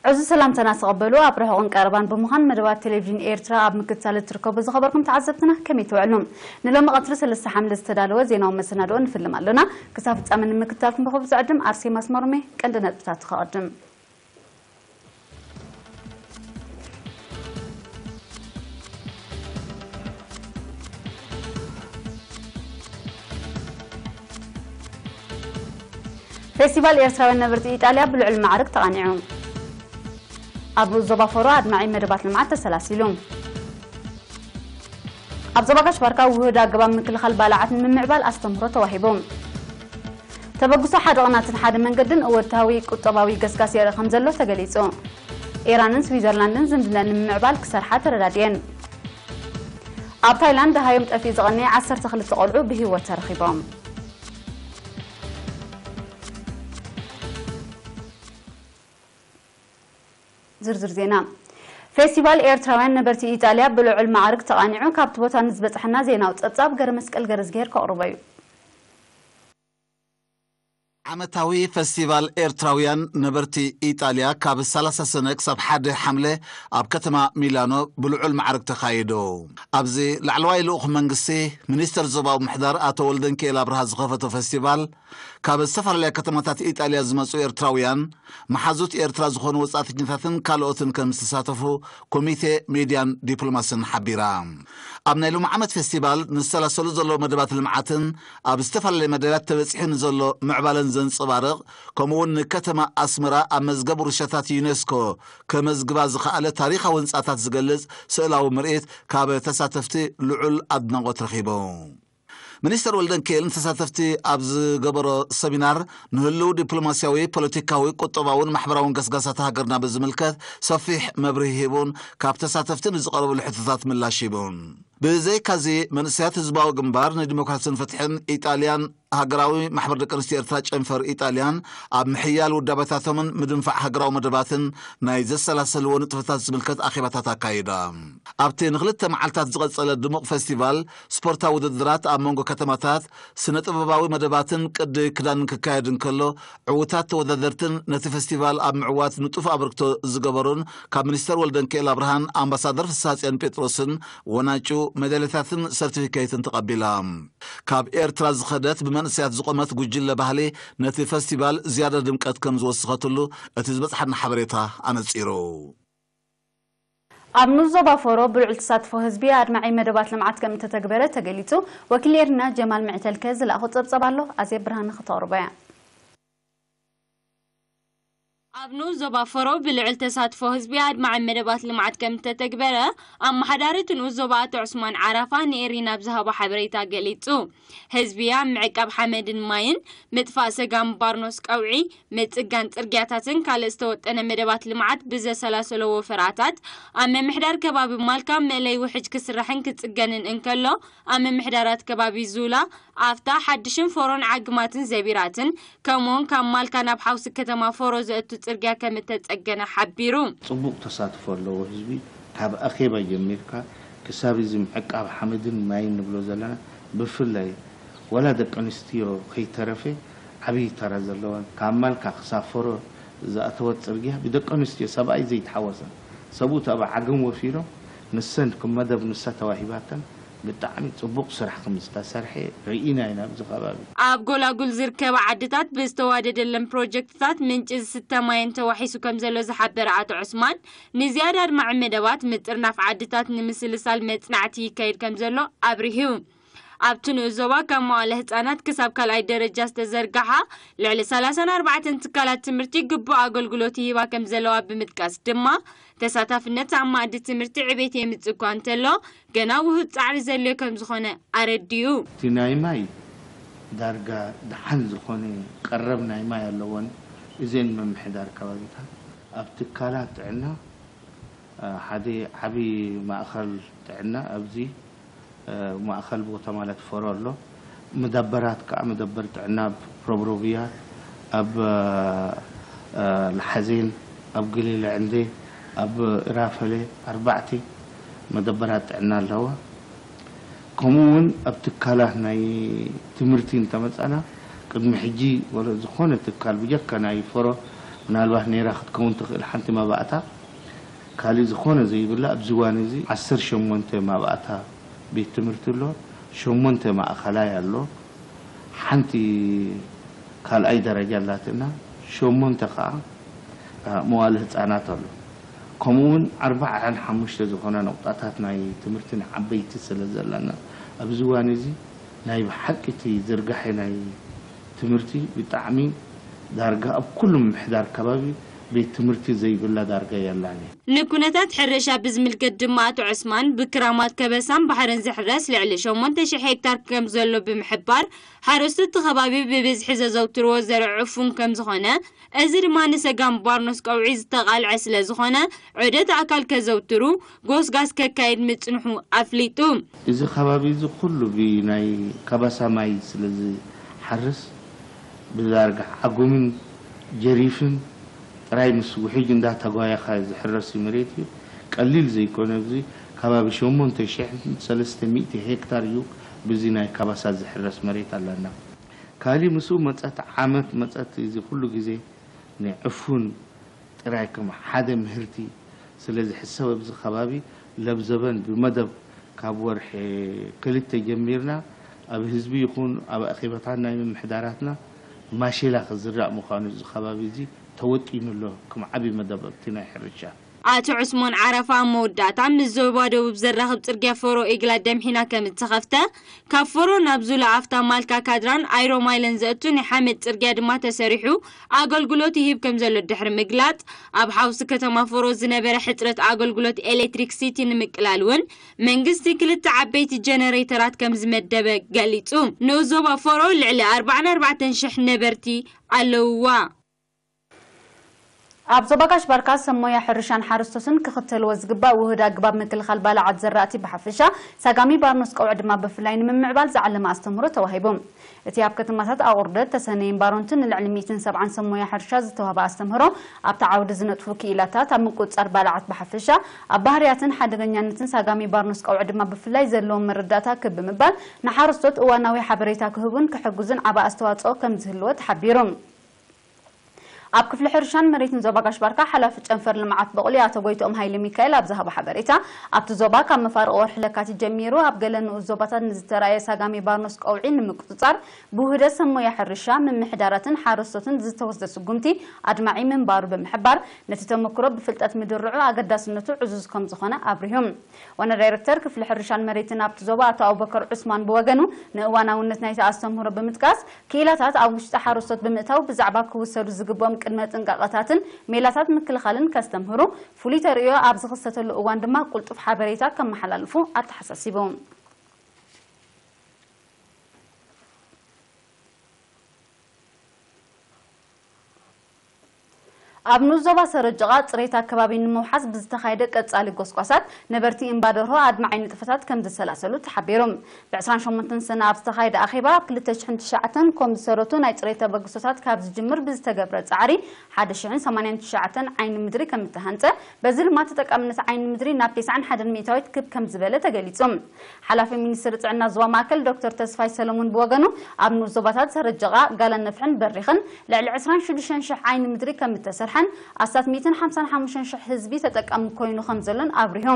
ዕዙዝ ሰላምታና ተቐበሉ። ኣብ ርሑቕን ቀረባን ብምዃን መደባት ቴሌቪዥን ኤርትራ ኣብ ምክትታል እትርከቡ ዝኸበርኩም ተዓዘብትና ከመይ ትውዕሉ? ንሎሚ ቀትሪ ሰለስተ ሓምለ ዝተዳለወ ዜናዊ መሰናድኦ ንፍልም ኣሎና። ክሳብ ፍጻመ ንምክትታልኩም ብኽቡር ዝዕድም ኣርሴማ ኣስመሮም እየ። ቀንዲ ነጥብታት ከቐድም። ፌስቲቫል ኤርትራውያን ነበርቲ ኢጣልያ ብልዑል ማዕርግ ተቓኒዑ። ኣብ ንኡስ ዞባ ፎሮ ኣድማዒ መደባት ልምዓት ተሰላሲሉ። ኣብ ዞባ ጋሽ ባርካ ውሁድ ኣገባብ ምክልኻል ባልዓት ንምምዕባል ኣስተምህሮ ተዋሂቡ። ተበግሶ ሓደ ቅናትን ሓደ መንገድን እወታዊ ቁጠባዊ ገስጋስ የርኢ ከም ዘሎ ተገሊጹ። ኢራንን ስዊዘርላንድን ዝምድና ንምምዕባል ክሰርሓ ተረዳዲኤን። ኣብ ታይላንድ ደሃዮም ጠፊኡ ዝቐነየ ዓሰርተ ክልተ ቆልዑ ብህይወት ተረኺቦም። ዝርዝር ዜና። ፌስቲቫል ኤርትራውያን ነበርቲ ኢጣልያ ብልዑል ማዕርግ ተቓኒዑ። ካብቲ ቦታ ንዝበጽሐና ዜናዊ ጸብጻብ ገረ መስቀል ገረዝግሄር ከቕርቦ እዩ። ዓመታዊ ፈስቲቫል ኤርትራውያን ነበርቲ ኢጣልያ ካብ ሰላሳ ሰነ ክሳብ ሓደ ሓምለ ኣብ ከተማ ሚላኖ ብልዑል ማዕርግ ተኻይዱ። ኣብዚ ላዕለዋይ ልኡኽ መንግስቲ፣ ሚኒስተር ዞባዊ ምሕዳር ኣቶ ወልደንኪኤል ኣብርሃ ዝኸፈቶ ፈስቲቫል፣ ካብ ዝተፈላለያ ከተማታት ኢጣልያ ዝመጹ ኤርትራውያን፣ መሓዙት ኤርትራ ዝኾኑ ወጻእተኛታትን ካልኦትን ከም ዝተሳተፉ ኮሚቴ ሜድያን ዲፕሎማስን ሓቢራ። ኣብ ናይ ሎሚ ዓመት ፌስቲቫል ንዝሰላሰሉ ዘለዉ መደባት ልምዓትን ኣብ ዝተፈላለየ መዳያት ተበጺሑ ንዘሎ ምዕባለን ዘንጸባርቕ፣ ከምኡ'ውን ንከተማ ኣስመራ ኣብ መዝገብ ውርሻታት ዩኔስኮ ከመዝግባ ዝኸኣለ ታሪኻዊ ህንጻታት ዝገልጽ ስእላዊ ምርኢት ካብ ተሳተፍቲ ልዑል ኣድናቖት ረኺቡ። ሚኒስተር ወልደንኪኤል ንተሳተፍቲ ኣብ ዝገበሮ ሰሚናር፣ ንህልው ዲፕሎማስያዊ፣ ፖለቲካዊ፣ ቁጠባውን ማሕበራውን ገስጋሳት ሃገርና ብዝምልከት ሰፊሕ መብርሂ ሂቡን ካብ ተሳተፍቲ ንዝቐረበሉ ሕቶታት ምላሽ ሂቡን። ብዘይካዚ፣ መንእሰያት ህዝባዊ ግንባር ንዲሞክራስን ፍትሕን ኢጣልያን ሃገራዊ ማሕበር ደቂ ኣንስትዮ ኤርትራ ጨንፈር ኢጣልያን ኣብ ምሕያል ውዳበታቶምን ምድንፋዕ ሃገራዊ መደባትን ናይ ዘሰላሰልዎ ንጥፈታት ዝምልከት ኣኼባታት ኣካይዳ። ኣብቲ ንክልተ መዓልታት ዝቐጸለ ድሙቕ ፈስቲቫል፣ ስፖርታዊ ውድድራት ኣብ መንጎ ከተማታት፣ ስነ ጥበባዊ መደባትን ቅዲ ክዳንን ክካየድ እንከሎ፣ ዕዉታት ተወዳደርትን ነቲ ፈስቲቫል ኣብ ምዕዋት ንጡፍ ኣበርክቶ ዝገበሩን ካብ ሚኒስተር ወልደንኪኤል ኣብርሃን ኣምባሳደር ፍስሃጽዮን ጴጥሮስን ወናጩ ሜዳልያታትን ሰርቲፊኬትን ተቐቢላ። ካብ ኤርትራ ዝኸደት ብመንእሰያት ዝቖመት ጉጅለ ባህሊ ነቲ ፈስቲቫል ዝያዳ ድምቀት ከም ዝወሰኸትሉ እቲ ዝበጽሓና ሓበሬታ ኣነጺሩ። ኣብ ንኡስ ዞባ ፎሮ ብልዑል ተሳትፎ ህዝቢ ኣድማዒ መደባት ልምዓት ከም እተተግበረ ተገሊጹ። ወኪል ኤርና ጀማል ምዕተልከ ዝለኣኾ ጸብጸብ ኣሎ፣ ኣዜብ ብርሃነ ክተቕርቦ እያ። ኣብ ንኡስ ዞባ ፎሮ ብልዑል ተሳትፎ ህዝቢ ኣድማዒ መደባት ልምዓት ከም እተተግበረ ኣመሓዳሪ እቲ ንኡስ ዞባ ኣቶ ዑስማን ዓራፋ ንኤሪና ኣብ ዝሃቦ ሓበሬታ ገሊጹ። ህዝቢ ኣብ ምዕቃብ ሓመድን ማይን፣ ምጥፋእ ሰጋም ባርኖስ ቀውዒ፣ ምጽጋን ጽርግያታትን ካልእ ዝተወጠነ መደባት ልምዓት ብዘሰላሰሎ ወፈራታት፣ ኣብ ምምሕዳር ከባቢ ማልካ መእለይ ውሕጅ ክስራሕን ክጽገንን እንከሎ፣ ኣብ ምምሕዳራት ከባቢ ዙላ፣ ኣፍታ፣ ሓድሽን ፎሮን ዓግማትን ዘቢራትን፣ ከምኡውን ካብ ማልካ ናብ ሓውሲ ከተማ ፎሮ ዘእቱ ጽርግያ ከም እተጸገነ ሓቢሩ። ጽቡቕ ተሳትፎ ኣለዎ ህዝቢ። ካብ ኣኼባ ጀሚርካ ክሳብ እዚ ምዕቃብ ሓመድን ማይን ንብሎ ዘለና፣ ብፍላይ ወላ ደቂ ኣንስትዮ ከይተረፈ ዓብዪ ተራ ዘለወን፣ ካብ ማልካ ክሳብ ፎሮ ዝኣተወት ጽርግያ ብደቂ ኣንስትዮ፣ ሰብኣይ ዘይተሓወሰን፣ ሰብኡት ኣብ ዓገን ወፊሮም፣ ንሰን ከም መደብ ንሳ ተዋሂባተን ብጣዕሚ ጽቡቕ ስራሕ ከም ዝተሰርሐ ርኢና ኢና ኣብዚ ከባቢ። ኣብ ጎላጉል ዝርከባ ዓድታት ብዝተዋደደለን ፕሮጀክትታት ምንጪ ዝስተ ማየን ተዋሒሱ ከም ዘሎ ዝሓበረ ኣቶ ዑስማን፣ ንዝያዳ ኣድማዒ መደባት ምጥርናፍ ዓድታት ንምስልሳል መጽናዕቲ ይካየድ ከም ዘሎ ኣብሪሁ። ኣብቲ ንኡስ ዞባ ካብ መዋእለ ህጻናት ክሳብ ካልኣይ ደረጃ ዝተዘርግሓ ልዕሊ ሰላሳን ኣርባዕተን ትካላት ትምህርቲ ግቡእ ኣገልግሎት ይህባ ከም ዘለዋ ብምጥቃስ ድማ፣ ተሳታፍነት ኣብ መኣዲ ትምህርቲ ዕቤት የምጽእ እኳ እንተሎ፣ ገና ውሁድ ጻዕሪ ዘድልዮ ከም ዝኾነ ኣረዲኡ። እቲ ናይ ማይ ዳርጋ ደሓን ዝኾነ ቀረብ ናይ ማይ ኣለወን። እዘን ምምሕዳር ከባቢታት ኣብ ትካላት ጥዕና፣ እ፣ ሓደ ዓቢ ማእኸል ጥዕና ኣብዚ፣ እ፣ ማእኸል ቦታ ማለት ፎሮ ኣሎ። መደበራት ከኣ መደበር ጥዕና ኣብ ፕሮብሮቪያ፣ ኣብ፣ እ፣ ላሓዜን፣ ኣብ ገሊላ ዕንዴ፣ ኣብ ኢራፈሌ ኣርባዕተ መደበራት ጥዕና ኣለዋ። ከምኡ እውን ኣብ ትካላት ናይ ትምህርቲ እንተመጻና፣ ቅድሚ ሕጂ ወላ ዝኾነ ትካል ብጀካ ናይ ፎሮ ምናልባት ነይራ ክትከውን ትኽእል ሓንቲ መባእታ። ካልእ ዝኾነ ዘይብላ ኣብዚ እዋን እዚ ዓሰርተ ሸሞንተ መባእታ ቤት ትምህርቲ ኣሎ፣ ሸሞንተ ማእኸላይ ኣሎ፣ ሓንቲ ካልኣይ ደረጃ ኣላትና፣ ሸሞንተ ከዓ መዋለ ህፃናት ኣሎ። ከምኡ እውን ኣርባዓን ሓሙሽተ ዝኾና ነቑጣታት ናይ ትምህርቲ ንዓበይቲ ስለ ዘለና ኣብዚ እዋን እዚ ናይ ብሓቂ እቲ ዝርጋሐ ናይ ትምህርቲ ብጣዕሚ ዳርጋ ኣብ ኩሉ ምምሕዳር ከባቢ ቤት ትምህርቲ ዘይብላ ዳርጋ የላን። ንኩነታት ሕርሻ ብዝምልከት ድማ ኣቶ ዑስማን ብክራማት ከበሳን ባሕርን ዝሕረስ ልዕሊ ሸሞንተ ሽሕ ሄክታር ከም ዘሎ ብምሕባር ሓረስቶት እቲ ከባቢ ብብዝሒ ዘዘውትርዎ ዘርእ ዕፉን ከም ዝኾነ፣ እዚ ድማ ንሰጋም ባርኖስ ቀውዒ ዝተቓልዐ ስለ ዝኾነ ዑደት ኣካል ከዘውትሩ ጎስጋስ ከካየድ ምጽንሑ ኣፍሊጡ። እዚ ከባቢ እዚ ኩሉ ብናይ ካባሳ ማይ ስለ ዝሓርስ ብዳርጋ ዓጉምን ጀሪፍን ጥራይ ምስ ውሕጅ እንዳተጓየኸ ዝሕረስ መሬት እዩ። ቀሊል ዘይኮነ እዚ ከባቢ ሸሞንተ ሽሕን ሰለስተ ሚእቲ ሄክታር እዩ ብዚ ናይ ካባሳ ዝሕረስ መሬት ኣለና። ካሊ ምስኡ መጸት ዓመት መጸት እዚ ኩሉ ግዜ ናይ ዕፉን ጥራይ ከም ሓደ ምህርቲ ስለ ዝሕሰብ ኣብዚ ከባቢ ለብዘበን ብመደብ ካብ ወርሒ ክልተ ጀሚርና ኣብ ህዝቢ ይኹን ኣብ ኣኼባታት ናይ ምምሕዳራትና ማሽላ ክዝራእ ምዃኑ እዚ ከባቢ እዚ ተወጢኑ ኣሎ። ከም ዓቢ መደብ ኣብቲ ናይ ሕርሻ ኣቶ ዑስማን ዓረፋ ኣብ መወዳእታ ምስ ዞባ ደቡብ ዘራኽብ ጽርግያ ፎሮ ኢግላ ደምሒና ከም እተኸፍተ፣ ካብ ፎሮ ናብ ዙላ ኣፍታ ማልካ ካድራን ኣይሮ ማይለን ዘእቱ ናይ ሓመድ ጽርግያ ድማ ተሰሪሑ ኣገልግሎት ይህብ ከም ዘሎ ድሕሪ ምግላጽ፣ ኣብ ሓውሲ ከተማ ፎሮ ዝነበረ ሕጽረት ኣገልግሎት ኤሌክትሪክ ሲቲ ንምቅላል እውን መንግስቲ ክልተ ዓበይቲ ጀነሬተራት ከም ዝመደበ ገሊጹ። ንኡስ ዞባ ፎሮ ልዕሊ ኣርባዓን ኣርባዕተን ሽሕ ነበርቲ ኣለውዋ። ኣብ ዞባ ጋሽ ባርካ ሰብ ሞያ ሕርሻን ሓረስቶትን ክኽተልዎ ዝግባእ ውሁድ ኣገባብ ምክልኻል ባልዓት ዘራእቲ ብሓፈሻ፣ ሳጋሚ ባርኖስ ቀውዒ ድማ ብፍላይ ንምምዕባል ዝዓለመ ኣስተምህሮ ተዋሂቡ። እቲ ኣብ ከተማታት ኣቑርደት፣ ተሰነይን ባሮንትን ንልዕሊ ሚእትን ሰብዓን ሰብ ሞያ ሕርሻ ዝተዋህበ ኣስተምህሮ፣ ኣብቲ ዓውዲ ዝነጥፉ ክኢላታት ኣብ ምቁጽጻር ባልዓት ብሓፈሻ፣ ኣብ ባህርያትን ሓደገኛነትን ሳጋሚ ባርኖስ ቀውዒ ድማ ብፍላይ ዘለዎም መረዳእታ ክብ ብምባል፣ ንሓረስቶት እዋናዊ ሓበሬታ ክህቡን ክሕግዙን ዓቢ ኣስተዋጽኦ ከም ዝህልዎ ተሓቢሩ። ኣብ ክፍሊ ሕርሻን መሬትን ዞባ ጋሽ ባርካ ሓላፊ ጨንፈር ልምዓት በቑሊ ኣቶ ጎይትኦም ሃይለ ሚካኤል ኣብ ዝሃቦ ሓበሬታ፣ ኣብቲ ዞባ ካብ መፋርቕ ወርሒ ለካቲት ጀሚሩ ኣብ ገለ ንኡስ ዞባታት ንዝተራእየ ሳጋሚ ባርኖስ ቀውዒ ንምቁጽጻር ብውህደት ሰብ ሞያ ሕርሻ፣ ምምሕዳራትን ሓረስቶትን ዝተወስደ ስጉምቲ ኣድማዒ ምንባሩ ብምሕባር፣ ነቲ ተመክሮ ብፍልጠት ምድርዑ ኣገዳስነቱ ዕዙዝ ከም ዝኾነ ኣብሪሁ። ዋና ዳይረክተር ክፍሊ ሕርሻን መሬትን ኣብቲ ዞባ ኣቶ ኣቡበከር ዑስማን ብወገኑ፣ ንእዋናውነት ናይቲ ኣስተምህሮ ብምጥቃስ፣ ክኢላታት ኣብ ውሽጢ ሓረስቶት ብምእታው ብዛዕባ ክውሰዱ ዝግብኦም ቅድመ ጥንቃቐታትን ሜላታት ምክልኻልን ከስተምህሩ፣ ፍሉይ ተርእዮ ኣብ ዝኽሰተሉ እዋን ድማ ቅልጡፍ ሓበሬታ ከመሓላልፉ ኣተሓሳሲቡ። ኣብ ንኡስ ዞባ ሰረጀቓ ጽሬት ኣከባቢ ንምውሓስ ብዝተኻየደ ቀጻሊ ጎስጓሳት፣ ነበርቲ እምባ ደርሆ ኣድማዒ ንጥፈታት ከም ዘሰላሰሉ ተሓቢሩ። ብ ዕስራን ሸሞንተን ሰነ ኣብ ዝተኻየደ ኣኼባ፣ ኣብ ክልተ ሽሕን ትሽዓተን ኮም ዝሰረቱ ናይ ጽሬት ተበግሶታት ካብ ዝጅምር ብዝተገብረ ጻዕሪ፣ ሓደ ሽሕን ሰማንያን ትሽዓተን ዓይኒ ምድሪ ከም እተሃንጸ፣ በዚ ድማ ተጠቃምነት ዓይኒ ምድሪ ናብ ተስዓን ሓደን ሚእታዊት ክብ ከም ዝበለ ተገሊጹ። ሓላፊ ሚኒስትሪ ጥዕና ዞባ ማእከል ዶክተር ተስፋይ ሰለሙን ብወገኑ፣ ኣብ ንኡስ ዞባታት ሰረጀቓ፣ ጋላነፍሕን በሪኽን ልዕሊ ዕስራን ሽዱሽተን ሽሕ ዓይኒ ምድሪ ከም እተሰርሐን ኣስታት ሚእትን ሓምሳን ሓሙሽተን ሽሕ ህዝቢ ተጠቃሚ ኮይኑ ከም ዘሎን ኣብሪሁ።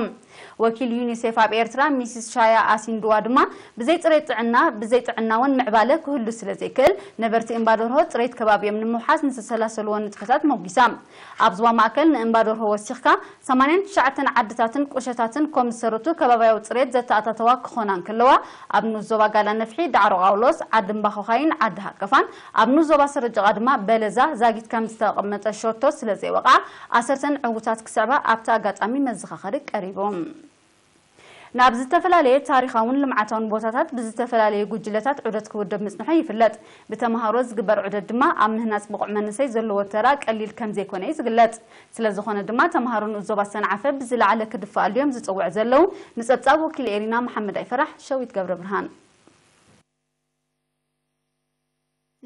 ወኪል ዩኒሴፍ ኣብ ኤርትራ ሚስስ ሻያ ኣሲንድዋ ድማ፣ ብዘይ ጽሬት ጥዕና፣ ብዘይ ጥዕናውን ምዕባለ ክህሉ ስለ ዘይክእል፣ ነበርቲ እምባ ደርሆ ጽሬት ከባቢኦም ንምውሓስ ንዝሰላሰልዎ ንጥፈታት ሞጊሳ። ኣብ ዞባ ማእከል ንእምባ ደርሆ ወሲኽካ፣ ሰማንያን ትሽዓተን ዓድታትን ቁሸታትን ኮም ዝሰረቱ ከባብያዊ ጽሬት ዘተኣታተዋ ክኾና እንከለዋ፣ ኣብ ንኡስ ዞባ ጋላ ነፍሒ፣ ዳዕሮ ቃውሎስ፣ ዓዲ እምባኾኻይን ዓዲ ሃከፋን፣ ኣብ ንኡስ ዞባ ሰረጀቓ ድማ በለዛ ዛጊት ከም ዝተቐመጠ ሸቶ ስለ ዘይወቕዓ፣ ኣሰርተን ዕዉታት ክስዕባ ኣብቲ ኣጋጣሚ መዘኻኸሪ ቀሪቡ። ናብ ዝተፈላለየ ታሪኻውን ልምዓታውን ቦታታት ብዝተፈላለየ ጉጅለታት ዑደት ክውደብ ምጽንሑ ይፍለጥ። ብተምሃሮ ዝግበር ዑደት ድማ ኣብ ምህናጽ ብቑዕ መንእሰይ ዘለዎ ተራ ቀሊል ከም ዘይኮነ እዩ ዝግለጽ። ስለ ዝኾነ ድማ ተምሃሮ ንኡስ ዞባ ሰንዓፈ ብዝለዓለ ክድፈኣሉ እዮም ዝጽውዑ ዘለዉ። ንጸብጻብ ወኪል ኤሪና መሓመድ ኣይፈራሕ፣ ሸዊት ገብረ ብርሃን።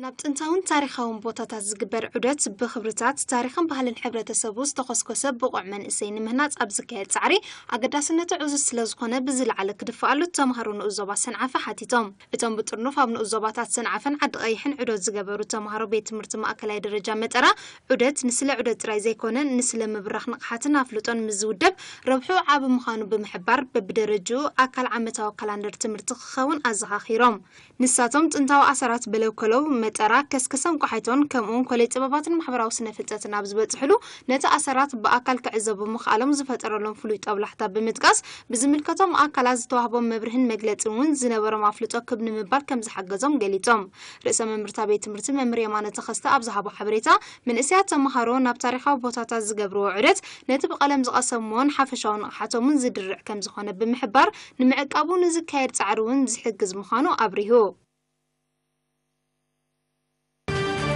ናብ ጥንታውን ታሪኻውን ቦታታት ዝግበር ዑደት፣ ብኽብርታት ታሪኽን ባህልን ሕብረተሰቡ ዝተኾስኮሰ ብቑዕ መንእሰይ ንምህናጽ ኣብ ዝካየድ ጻዕሪ ኣገዳስነቱ ዕዙዝ ስለ ዝኾነ፣ ብዝለዓለ ክድፍኣሉ ተምሃሮ ንኡስ ዞባ ሰንዓፈ ሓቲቶም። እቶም ብጥርኑፍ ኣብ ንኡስ ዞባታት ሰንዓፈን ዓዲ ቀይሕን ዑደት ዝገበሩ ተምሃሮ ቤት ትምህርቲ ማእከላይ ደረጃ መጠራ፣ ዑደት ንስለ ዑደት ጥራይ ዘይኮነ፣ ንስለ ምብራኽ ንቕሓትን ኣፍልጦን ምስ ዝውደብ፣ ረብሑ ዓቢ ምዃኑ ብምሕባር፣ በብደረጅኡ ኣካል ዓመታዊ ካላንደር ትምህርቲ ክኸውን ኣዘኻኺሮም። ንሳቶም ጥንታዊ ኣሰራት በለኮለው፣ መጠራ፣ ከስከሰን ቆሓይቶን፣ ከምኡውን ኮሌጅ ጥበባትን ማሕበራዊ ስነ ፍልጠትን ኣብ ዝበጽሕሉ፣ ነቲ ኣሰራት ብኣካል ክዕዘቡ ምኽኣሎም ዝፈጠረሎም ፍሉይ ጦብላሕታ ብምጥቃስ፣ ብዝምልከቶም ኣካላት ዝተዋህቦም መብርህን መግለጺ እውን ዝነበሮም ኣፍልጦ ክብ ንምባል ከም ዝሓገዞም ገሊጾም። ርእሰ መምህርታ ቤት ትምህርቲ መምህር የማነ ተኸስተ ኣብ ዝሃቦ ሓበሬታ፣ መንእሰያት ተምሃሮ ናብ ታሪኻዊ ቦታታት ዝገብርዎ ዑደት ነቲ ብቐለም ዝቐሰምዎን ሓፈሻዊ ንቕሓቶምን ዝድርዕ ከም ዝኾነ ብምሕባር፣ ንምዕቃቡ ንዝካየድ ጻዕሪ እውን ዝሕግዝ ምዃኑ ኣብሪሁ።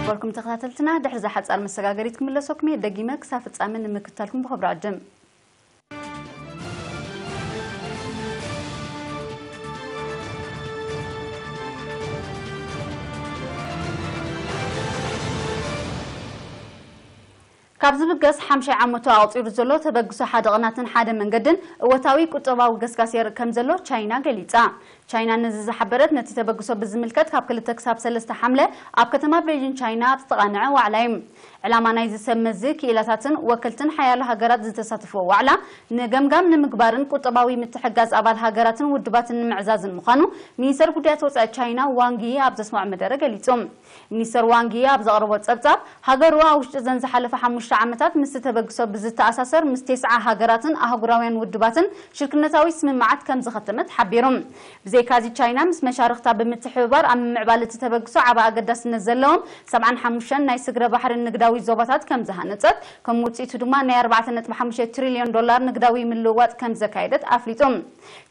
ክበርኩም ተኸታተልትና፣ ድሕሪ እዛ ሓጻር መሰጋገሪት ክምለሰኩም እየ። ደጊመ ክሳብ ፍጻመ ንምክታልኩም ብኽብሪ ዕድም። ካብ ዝብገስ ሓምሻይ ዓመቱ ኣቑጺሩ ዘሎ ተበግሶ ሓደ ቕናትን ሓደ መንገድን እወታዊ ቁጠባዊ ገስጋስ የርኢ ከም ዘሎ ቻይና ገሊጻ። ቻይና ነዚ ዝሓበረት፣ ነቲ ተበግሶ ብዝምልከት ካብ ክልተ ክሳብ ሰለስተ ሓምለ ኣብ ከተማ ቤጂን ቻይና ኣብ ዝተቓንዐ ዋዕላ እዩ። ዕላማ ናይዚ ሰብ መዚ ክኢላታትን ወከልትን ሓያሎ ሃገራት ዝተሳተፍዎ ዋዕላ፣ ንገምጋም ንምግባርን ቁጠባዊ ምትሕጋዝ ኣባል ሃገራትን ውድባትን ንምዕዛዝን ምዃኑ ሚኒስተር ጉዳያት ወጻኢ ቻይና ዋንግ ዪ ኣብ ዘስምዖ መደረ ገሊጹ። ሚኒስተር ዋንግ ዪ ኣብ ዘቕረቦ ጸብጻብ፣ ሃገሩ ኣብ ውሽጢ ዘን ዝሓለፈ ሓሙሽተ ዓመታት ምስቲ ተበግሶ ብዝተኣሳሰር ምስ ቴስዓ ሃገራትን ኣህጉራውያን ውድባትን ሽርክነታዊ ስምምዓት ከም ዘኸተመት ሓቢሩ። ብዘይካዚ፣ ቻይና ምስ መሻርኽታ ብምትሕብባር ኣብ ምምዕባል እቲ ተበግሶ ዓቢ ኣገዳስነት ዘለዎም ሰብዓን ሓሙሽተን ናይ ስግረ ባሕሪ ንግዳዊ ዞባታት ከም ዝሃነጸት፣ ከም ውጽኢቱ ድማ ናይ ኣርባዕተ ነጥቢ ሓሙሽተ ትሪልዮን ዶላር ንግዳዊ ምልውዋጥ ከም ዘካየደት ኣፍሊጡ።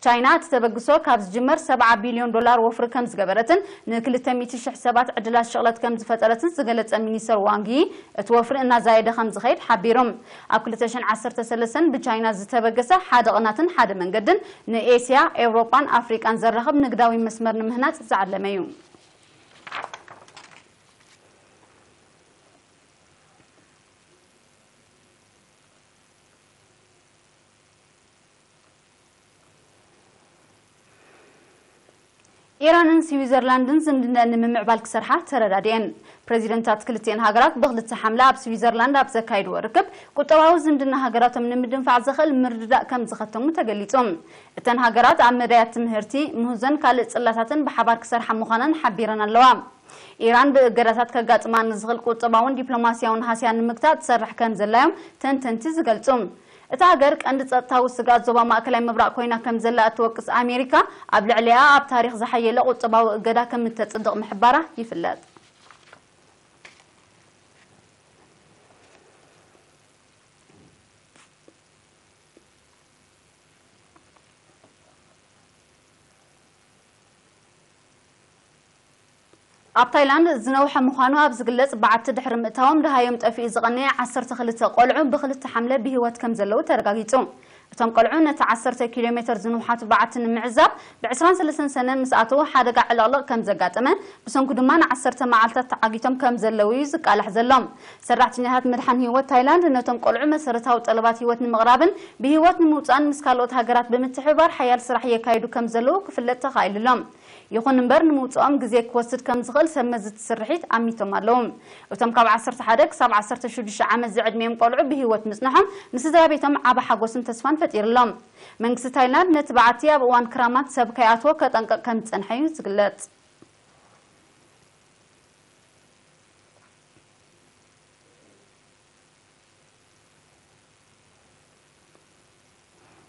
ቻይና እቲ ተበግሶ ካብ ዝጅመር ሰብዓ ቢልዮን ዶላር ወፍሪ ከም ዝገበረትን ንክልተ ሚእቲ ሽሕ ሰባት ዕድላት ሽቕለት ከም ዝፈጠረትን ዝገለጸ ሚኒስተር ዋንግ ዪ፣ እቲ ወፍሪ እናዛየደ ከም ዝኸይድ ሓቢሩ። ኣብ ክልተ ሽሕን ዓሰርተ ሰለስተን ብቻይና ዝተበገሰ ሓደ ቕናትን ሓደ መንገድን ንኤስያ፣ ኤውሮጳን ኣፍሪቃን ዘራኽብ ንግዳዊ መስመር ንምህናጽ ዝዓለመ እዩ። ኢራንን ስዊዘርላንድን ዝምድነን ንምምዕባል ክሰርሓ ተረዳዲኤን። ፕሬዚደንታት ክልቲኤን ሃገራት ብክልተ ሓምለ ኣብ ስዊዘርላንድ ኣብ ዘካይድዎ ርክብ፣ ቁጠባዊ ዝምድና ሃገራቶም ንምድንፋዕ ዘኽእል ምርድዳእ ከም ዝኸተሙ ተገሊጹ። እተን ሃገራት ኣብ መዳያት ትምህርቲ፣ ምህዞን ካልእ ጽላታትን ብሓባር ክሰርሓ ምዃነን ሓቢረን ኣለዋ። ኢራን ብእገዳታት ከጋጥማ ንዝኽእል ቁጠባውን ዲፕሎማስያውን ሃስያ ንምግታእ ትሰርሕ ከም ዘላ እዮም ተንተንቲ ዝገልጹ። እታ ሃገር ቀንዲ ጸጥታዊ ስግኣት ዞባ ማእከላይ ምብራቕ ኮይና ከም ዘላ እትወቅስ ኣሜሪካ፣ ኣብ ልዕሊኣ ኣብ ታሪኽ ዝሓየለ ቁጠባዊ እገዳ ከም እተጽድቕ ምሕባራ ይፍለጥ። ኣብ ታይላንድ ዝነውሐ ምዃኑ ኣብ ዝግለጽ በዓቲ ድሕሪ ምእታዎም፣ ደሃዮም ጠፊኡ ዝቐነየ ዓሰርተ ክልተ ቆልዑ ብክልተ ሓምለ ብህይወት ከም ዘለዉ ተረጋጊጹ። እቶም ቆልዑ ነቲ ዓሰርተ ኪሎ ሜተር ዝንውሓቱ በዓቲ ንምዕዛብ ብ ዕስራን ሰለስተን ሰነ ምስ ኣተዉ ሓደጋ ዕልቕልቕ ከም ዘጋጠመ፣ ብሰንኩ ድማ ንዓሰርተ መዓልታት ተዓጊቶም ከም ዘለዉ እዩ ዝቃላሕ ዘሎ። ሰራሕተኛታት ምድሓን ህይወት ታይላንድ ነቶም ቆልዑ መሰረታዊ ጠለባት ህይወት ንምቕራብን ብህይወት ንምውጻእን ምስ ካልኦት ሃገራት ብምትሕብባር ሓያል ስራሕ የካይዱ ከም ዘለዉ ክፍለጥ ተኻኢሉ ኣሎ። ይኹን እምበር፣ ንምውጽኦም ግዜ ክወስድ ከም ዝኽእል ሰብ መዚ እቲ ስርሒት ኣሚቶም ኣለዉ። እቶም ካብ ዓሰርተ ሓደ ክሳብ ዓሰርተ ሽዱሽተ ዓመት ዝዕድሚኦም ቆልዑ ብህይወት ምጽንሖም ንስድራ ቤቶም ዓቢ ሓጎስን ተስፋን ፈጢሩሎም። መንግስቲ ታይላንድ ነቲ በዓቲ ኣብ እዋን ክራማት ሰብ ከይኣትዎ ከጠንቅቕ ከም ዝጸንሐ እዩ ዝግለጽ።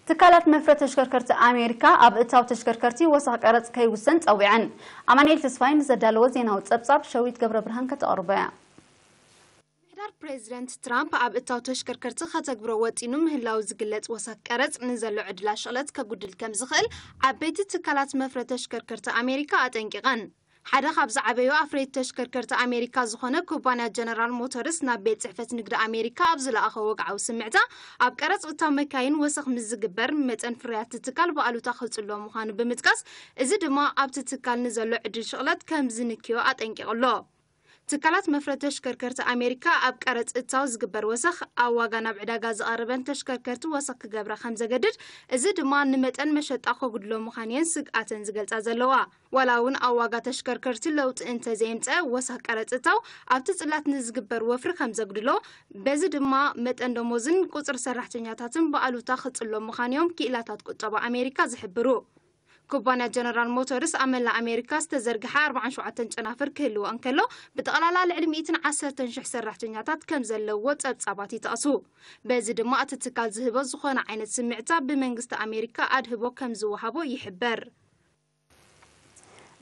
ትካላት መፍረ ተሽከርከርቲ ኣሜሪካ ኣብ እታው ተሽከርከርቲ ወሰኽ ቀረጽ ከይውሰን ጸዊዐን። ኣማኑኤል ተስፋይ ንዘዳለዎ ዜናዊ ጸብጻብ ሸዊት ገብረ ብርሃን ከተቕርቦ እያ። ምሕዳር ፕሬዚደንት ትራምፕ ኣብ እታው ተሽከርከርቲ ከተግብሮ ወጢኑ ምህላው ዝግለጽ ወሰኽ ቀረጽ ንዘሎ ዕድላት ሽቕለት ከጉድል ከም ዝኽእል ዓበይቲ ትካላት መፍረ ተሽከርከርቲ ኣሜሪካ ኣጠንቂቐን። ሓደ ካብ ዝዓበዩ ኣፍረይቲ ተሽከርከርቲ ኣሜሪካ ዝኾነ ኩባንያ ጀነራል ሞተርስ ናብ ቤት ጽሕፈት ንግዲ ኣሜሪካ ኣብ ዝለኣኸ ወግዓዊ ስምዕታ፣ ኣብ ቀረጽ እታው መካይን ወሰኽ ምስ ዝግበር መጠን ፍርያት እቲ ትካል ብኣሉታ ክጽሎ ምዃኑ ብምጥቃስ፣ እዚ ድማ ኣብቲ ትካል ንዘሎ ዕድል ሽቕለት ከም ዝንክዮ ኣጠንቂቑ ኣሎ። ትካላት መፍረቲ ተሽከርከርቲ ኣሜሪካ ኣብ ቀረጽ እታው ዝግበር ወሰኽ ኣብ ዋጋ ናብ ዕዳጋ ዝቐርበን ተሽከርከርቲ ወሰኽ ክገብራ ከም ዘገድድ፣ እዚ ድማ ንመጠን መሸጣ ከጉድሎ ምዃን'የን ስግኣተን ዝገልጻ ዘለዋ። ዋላ እውን ኣብ ዋጋ ተሽከርከርቲ ለውጢ እንተዘየምጸ፣ ወሰኽ ቀረጽ እታው ኣብቲ ጽላት ንዝግበር ወፍሪ ከም ዘጉድሎ፣ በዚ ድማ መጠን ደሞዝን ቁጽሪ ሰራሕተኛታትን ብኣሉታ ክጽሎ ምዃን'ዮም ክኢላታት ቁጠባ ኣሜሪካ ዝሕብሩ። ኩባንያ ጀነራል ሞተርስ ኣብ መላእ ኣሜሪካ ዝተዘርግሐ ኣርባዓን ሸውዓተን ጨናፍር ክህልዎ እንከሎ፣ ብጠቕላላ ልዕሊ ሚእትን ዓሰርተን ሽሕ ሰራሕተኛታት ከም ዘለዎ ጸብጻባት ይጠቕሱ። በዚ ድማ እቲ ትካል ዝህቦ ዝኾነ ዓይነት ስምዕታ ብመንግስቲ ኣሜሪካ ኣድህቦ ከም ዝወሃቦ ይሕበር።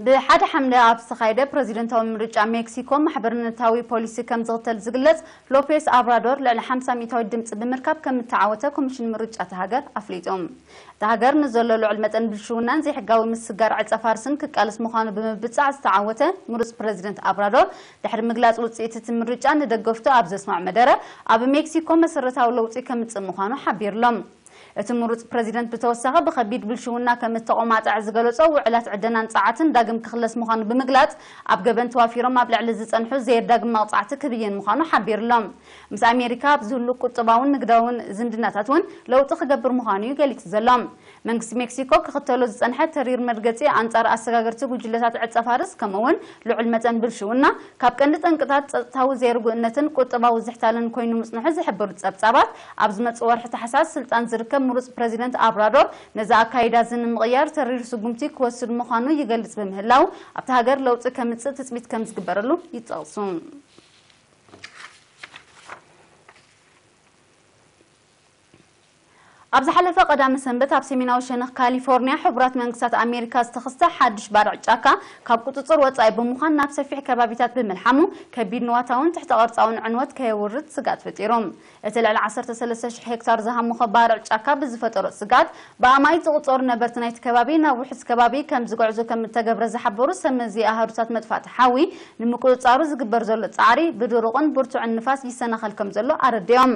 ብሓደ ሓምለ ኣብ ዝተኻየደ ፕረዚደንታዊ ምርጫ ሜክሲኮ ማሕበርነታዊ ፖሊሲ ከም ዝኽተል ዝግለጽ ሎፔስ ኣብራዶር ልዕሊ ሓምሳ ሚእታዊት ድምጺ ብምርካብ ከም እተዓወተ ኮሚሽን ምርጫ እታ ሃገር ኣፍሊጡ። እታ ሃገር ንዘሎ ልዑል መጠን ብልሽውናን ዘይሕጋዊ ምስግጋር ዕጸ ፋርስን ክቃለስ ምዃኑ ብምብጻዕ ዝተዓወተ ምሩጽ ፕረዚደንት ኣብራዶር፣ ድሕሪ ምግላጽ ውጽኢት እቲ ምርጫ ንደገፍቱ ኣብ ዘስምዖ መደረ፣ ኣብ ሜክሲኮ መሰረታዊ ለውጢ ከምጽእ ምዃኑ ሓቢርሎም። እቲ ምሩጽ ፕረዚደንት ብተወሳኺ ብኸቢድ ብልሽውና ከም እተቖማጠዐ ዝገለጾ ውዕላት ዕደናን ጸዓትን ዳግም ክኽለስ ምዃኑ ብምግላጽ፣ ኣብ ገበን ተዋፊሮም ኣብ ልዕሊ ዝጸንሑ ዘየዳግም መቕጻዕቲ ክብየን ምዃኑ ሓቢርሎም። ምስ ኣሜሪካ ኣብ ዝህሉ ቁጠባውን ንግዳውን ዝምድናታት እውን ለውጢ ክገብር ምዃኑ እዩ ገሊጹ ዘሎ። መንግስቲ ሜክሲኮ ክኽተሎ ዝጸንሐ ተሪር መርገጺ ኣንጻር ኣሰጋገርቲ ጉጅለታት ዕጸ ፋርስ፣ ከምኡ እውን ልዑል መጠን ብልሽውና፣ ካብ ቀንዲ ጠንቅታት ጸጥታዊ ዘይርጉእነትን ቁጠባዊ ዝሕታልን ኮይኑ ምጽንሑ ዝሕብሩ ጸብጻባት፣ ኣብ ዝመጽእ ወርሒ ታሕሳስ ስልጣን ዝርከብ ምሩጽ ፕረዚደንት ኣብራዶር፣ ነዚ ኣካይዳ እዚ ንምቕያር ተሪር ስጉምቲ ክወስድ ምዃኑ ይገልጽ ብምህላው፣ ኣብታ ሃገር ለውጢ ከምጽእ ትጽቢት ከም ዝግበረሉ ይጠቕሱ። ኣብ ዝሓለፈ ቀዳመ ሰንበት ኣብ ሰሜናዊ ሸነኽ ካሊፎርኒያ ሕቡራት መንግስታት ኣሜሪካ ዝተኸስተ ሓድሽ ባርዕ ጫካ ካብ ቁጽጽር ወጻኢ ብምዃን ናብ ሰፊሕ ከባቢታት ብምልሓሙ ከቢድ ንዋታውን ትሕተ ቅርጻውን ዕንወት ከየውርድ ስግኣት ፈጢሩ። እቲ ልዕሊ ዓሰርተ ሰለስተ ሽሕ ሄክታር ዝሃመኸ ባርዕ ጫካ ብዝፈጠሮ ስግኣት ብኣማኢት ዝቑጸሩ ነበርቲ ናይቲ ከባቢ ናብ ውሑስ ከባቢ ከም ዝግዕዙ ከም እተገብረ ዝሓበሩ ሰብ መዚ ኣሃዱታት መጥፋእቲ ሓዊ ንምቁጽጻሩ ዝግበር ዘሎ ጻዕሪ ብድሩቕን ብርቱዕን ንፋስ ይሰናኸል ከም ዘሎ ኣረዲኦም።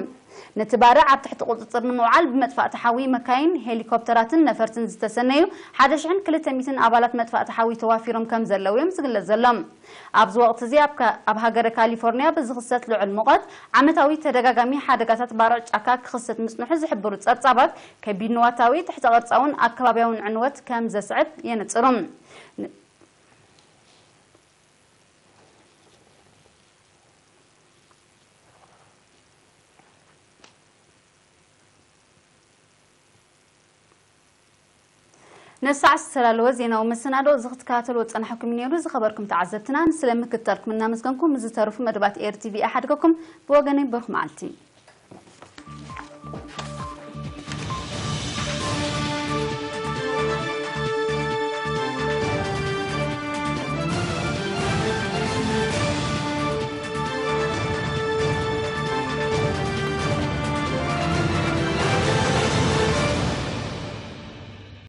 ነቲ ባርዕ ኣብ ትሕቲ ቁጽጽር ንምውዓል ብመጥፋእቲ ሓዊ መካይን፣ ሄሊኮፕተራትን ነፈርትን ዝተሰነዩ ሓደ ሽሕን ክልተ ሚእትን ኣባላት መጥፋእቲ ሓዊ ተዋፊሮም ከም ዘለዉ እዮም ዝግለጽ ዘሎ። ኣብዚ ወቕቲ እዚ ኣብ ካ-፣ ኣብ ሃገረ ካሊፎርኒያ ብዝኽሰት ልዑል ሙቐት ዓመታዊ ተደጋጋሚ ሓደጋታት ባርዕ ጫካ ክኽሰት ምጽንሑ ዝሕብሩ ጸብጻባት ከቢድ ንዋታዊ ትሕተ ቅርጻውን ኣከባቢያውን ዕንወት ከም ዘስዕብ የነጽሩ። ነሳዕ ዝተላለወ ዜናዊ መሰናዶ እዚ ክትከታተልዎ ዝጸናሕኩም ነይሩ። ዝኸበርኩም ተዓዘብትና፣ ንስለ ምክትታልኩም እናመስገንኩም፣ ዝተረፉ መደባት ኤር ቲቪ ይሓድገኩም። ብወገነይ በርኹ መዓልቲ።